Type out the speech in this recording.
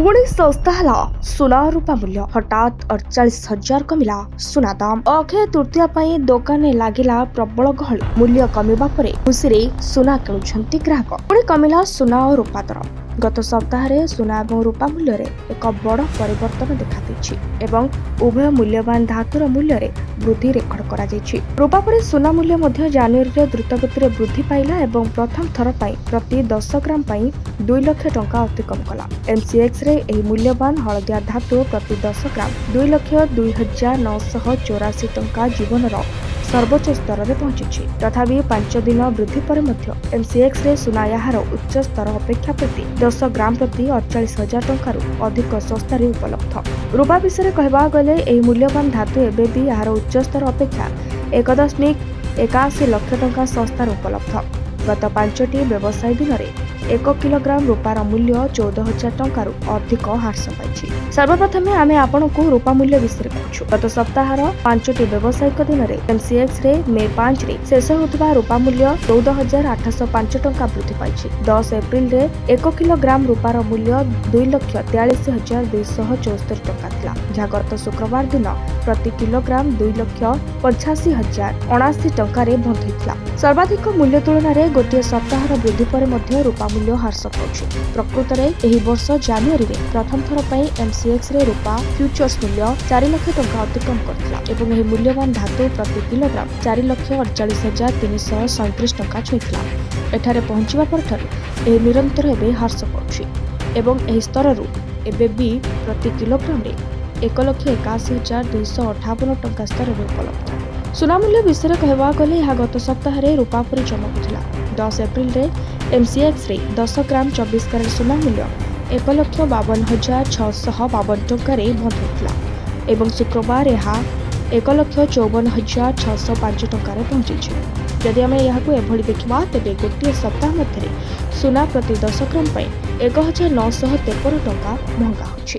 ପୁଣି ଶସ୍ତା ହେଲା ସୁନା ରୂପା ମୂଲ୍ୟ। ହଠାତ୍ 48,000 କମିଲା ସୁନା ଦାମ। ଅକ୍ଷୟ ତୃତୀୟା ପାଇଁ ଦୋକାନରେ ଲାଗିଲା ପ୍ରବଳ ଗହଳି। ମୂଲ୍ୟ କମିବା ପରେ ଖୁସିରେ ସୁନା କିଣୁଛନ୍ତି ଗ୍ରାହକ। ପୁଣି କମିଲା ସୁନା ଓ ରୂପା ଦର। ଗତ ସପ୍ତାହରେ ସୁନା ଏବଂ ରୂପା ମୂଲ୍ୟରେ ଏକ ବଡ଼ ପରିବର୍ତ୍ତନ ଦେଖାଦେଇଛି ଏବଂ ଉଭୟ ମୂଲ୍ୟବାନ ଧାତୁର ମୂଲ୍ୟରେ ବୃଦ୍ଧି ରେକର୍ଡ କରାଯାଇଛି। ରୂପା ପରି ସୁନା ମୂଲ୍ୟ ମଧ୍ୟ ଜାନୁଆରୀରେ ଦ୍ରୁତଗତିରେ ବୃଦ୍ଧି ପାଇଲା ଏବଂ ପ୍ରଥମ ଥର ପାଇଁ ପ୍ରତି 10 ଗ୍ରାମ ପାଇଁ 2 ଲକ୍ଷ ଟଙ୍କା ଅତିକ୍ରମ କଲା। ଏମ୍ସିଏକ୍ସରେ ଏହି ମୂଲ୍ୟବାନ ହଳଦିଆ ଧାତୁ ପ୍ରତି 10 ଗ୍ରାମ 2,02,984 ଟଙ୍କା ଜୀବନର ସର୍ବୋଚ୍ଚ ସ୍ତରରେ ପହଞ୍ଚିଛି। ତଥାପି 5 ଦିନ ବୃଦ୍ଧି ପରେ ମଧ୍ୟ ଏମ୍ସିଏକ୍ସରେ ସୁନା ଏହାର ଉଚ୍ଚ ସ୍ତର ଅପେକ୍ଷା ପ୍ରତି 10 ଗ୍ରାମ ପ୍ରତି 48,000 ଟଙ୍କାରୁ ଅଧିକ ଶସ୍ତାରେ ଉପଲବ୍ଧ। ରୂପା ବିଷୟରେ କହିବାକୁ ଗଲେ, ଏହି ମୂଲ୍ୟବାନ ଧାତୁ ଏବେ ବି ଏହାର ଉଚ୍ଚ ସ୍ତର ଅପେକ୍ଷା 1.81 ଲକ୍ଷ ଟଙ୍କା ଶସ୍ତାରେ ଉପଲବ୍ଧ। ଗତ 5ଟି ବ୍ୟବସାୟ ଦିନରେ 1 କିଲୋଗ୍ରାମ ରୂପାର ମୂଲ୍ୟ 14,000 ଟଙ୍କାରୁ ଅଧିକ ହ୍ରାସ ପାଇଛି। ସର୍ବପ୍ରଥମେ ଆମେ ଆପଣଙ୍କୁ ରୂପା ମୂଲ୍ୟ ବିଷୟରେ କହୁଛୁ। ଗତ ସପ୍ତାହର 5ଟି ବ୍ୟବସାୟିକ ଦିନରେ ଏମ୍ସିଏକ୍ସରେ ମେ 5ରେ ଶେଷ ହେଉଥିବା ରୂପା ମୂଲ୍ୟ 14,805 ଟଙ୍କା ବୃଦ୍ଧି ପାଇଛି। 10 ଏପ୍ରିଲରେ 1 କିଲୋଗ୍ରାମ ରୂପାର ମୂଲ୍ୟ 2,43,274 ଟଙ୍କା ଥିଲା, ଯାହା ଗତ ଶୁକ୍ରବାର ଦିନ ପ୍ରତି କିଲୋଗ୍ରାମ 2,85,079 ଟଙ୍କାରେ ବନ୍ଦ ହୋଇଥିଲା। ସର୍ବାଧିକ ମୂଲ୍ୟ ତୁଳନାରେ ଗୋଟିଏ ସପ୍ତାହର ବୃଦ୍ଧି ପରେ ମଧ୍ୟ ରୂପା ମୂଲ୍ୟ ହ୍ରାସ ପାଉଛି। ପ୍ରକୃତରେ ଏହି ବର୍ଷ ଜାନୁଆରୀରେ ପ୍ରଥମ ଥର ପାଇଁ ଏମ୍ସିଏକ୍ସରେ ରୂପା ଫ୍ୟୁଚର୍ସ ମୂଲ୍ୟ 4 ଲକ୍ଷ ଟଙ୍କା ଅତିକ୍ରମ କରିଥିଲା ଏବଂ ଏହି ମୂଲ୍ୟବାନ ଧାତୁ ପ୍ରତି କିଲୋଗ୍ରାମ 4,48,337 ଟଙ୍କା ଛୁଇଁଥିଲା। ଏଠାରେ ପହଞ୍ଚିବା ପରଠାରୁ ଏହି ନିରନ୍ତର ଏବେ ହ୍ରାସ ପାଉଛି ଏବଂ ଏହି ସ୍ତରରୁ ଏବେ ବି ପ୍ରତି କିଲୋଗ୍ରାମରେ 1,81,258 ଟଙ୍କା ସ୍ତରରେ ଉପଲବ୍ଧ। ସୁନା ମୂଲ୍ୟ ବିଷୟରେ କହିବାକୁ ଗଲେ, ଏହା ଗତ ସପ୍ତାହରେ ରୂପା ପରି ଚମକୁଥିଲା। 10 ଏପ୍ରିଲରେ ଏମ୍ସିଏକ୍ସରେ 10 ଗ୍ରାମ 24 କ୍ୟାରେଟ୍ ସୁନା ମୂଲ୍ୟ 1,52,652 ଟଙ୍କାରେ ବନ୍ଦ ହୋଇଥିଲା ଏବଂ ଶୁକ୍ରବାର ଏହା 1,54,605 ଟଙ୍କାରେ ପହଞ୍ଚିଛି। ଯଦି ଆମେ ଏହାକୁ ଏଭଳି ଦେଖିବା, ତେବେ ଗୋଟିଏ ସପ୍ତାହ ମଧ୍ୟରେ ସୁନା ପ୍ରତି 10 ଗ୍ରାମ ପାଇଁ 1953 ଟଙ୍କା ମହଙ୍ଗା ହୋଇଛି।